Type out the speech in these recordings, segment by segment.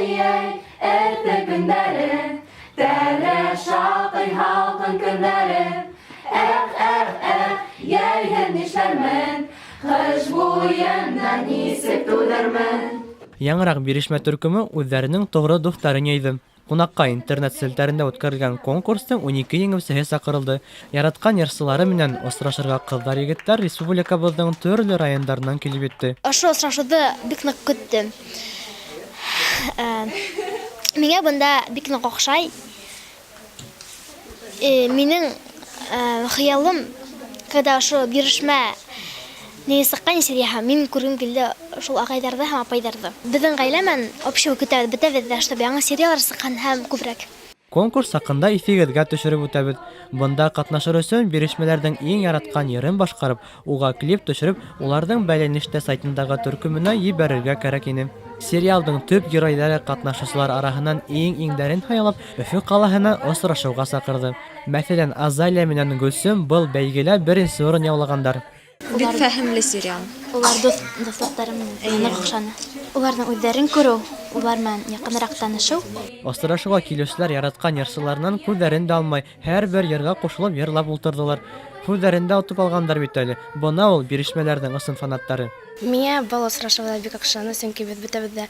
Ай-яй, эҫе көндәре, Тәҙрә шаҡый һалҡын көндәре. Эх, эх, эх, йәйһеҙ нишләрмен, Ҡыш буйына нисек түҙермен. Яңыраҡ бирешмә төркөмө үҙҙәренең тоғро дуҫтарын йыйҙы. Ҡунаҡҡа интернет селтәрендә үткәрелгән конкурстың 12 еңеүсеһе саҡырылды. Яратҡан йырсылары менән осрашырға ҡыҙҙар-егеттәр республикабыҙҙың төрлө райондарынан килеп етте. Ошо осрашыуҙы бик ныҡ көттөм. Миңә бында бик ныҡ оҡшай. Минең хыялым, когда ошо бирешмә ни сыҡҡан серияһы, мин күргем килде шул ағайҙарҙы һәм апайҙарҙы. Беҙҙең ғаилә менән общий көтәбеҙ, бөтәбеҙ ҙә, чтобы яңы сериялар сыҡҡан һәм күберәк. Конкурс хаҡында иҫегеҙгә төшөрөп үтәбеҙ. Бында ҡатнашыр өсөн бирешмәләрҙең иң яратҡан йырын башҡарып, уға клип төшөрөп, уларҙың бәйләнештә сайтындағы төркөмөнә ебәрергә кәрәк ине. Сериалдың төп геройҙары ҡатнашыусылар араһынан иң-иңдәрен һайлап, Өфө ҡалаһына осрашыуға саҡырҙы. Мәҫәлән, Азалия менән Гөлсөм был бәйгелә беренсе урын яулағандар. Бик фәһемле сериал. Улар дуҫлыҡтары менән ныҡ оҡшаны. Уларҙың үҙҙәрен күреү, улар менән яҡыныраҡ танышыу. Осрашыуға килеүселәр яратҡан йырсыларынан күҙҙәрен дә алмай, һәр бер йырға ҡушылып йырлап ултырҙылар. Һүҙҙәрен дә отоп алғандар бит әле. Бына ул бирешмәләрҙең ысын фанаттары. Миңә был осрашыу ҙа бик оҡшаны, сөнки беҙ бөтәбеҙ ҙә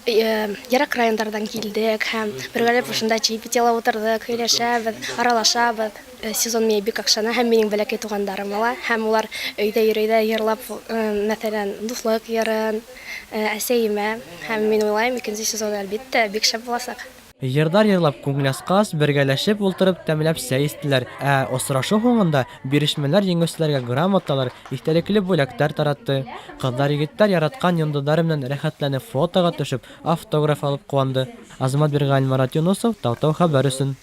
йыраҡ райондарҙан килдек һәм бергәләп ошонда чаепитиела ултырҙыҡ, һөйләшәбеҙ, аралашабыҙ. Сезон миңә бик оҡшаны һәм минең бәләкәй туғандарым ала һәм улар өйҙә йөрөйҙә йырлап, мәҫәлән, дуҫлыҡ йырын, әсәйемә, һәм мин уйлайым, икенсе сезон, әлбиттә, бик шәп буласаҡ. Йырҙар йырлап күңел асҡас, бергәләшеп ултырып тәмләп сәй эстеләр. Ә осрашыу һуңында бирешмәләр еңеүселәргә грамоталар, иҫтәлекле бүләктәр таратты. Ҡыҙҙар-егеттәр яратҡан йондоҙҙары менән рәхәтләнеп фотоға төшөп, автограф алып ҡыуанды. Азамат Бирғәлин, Марат Юнусов, Тау-Тау хәбәр өсөн.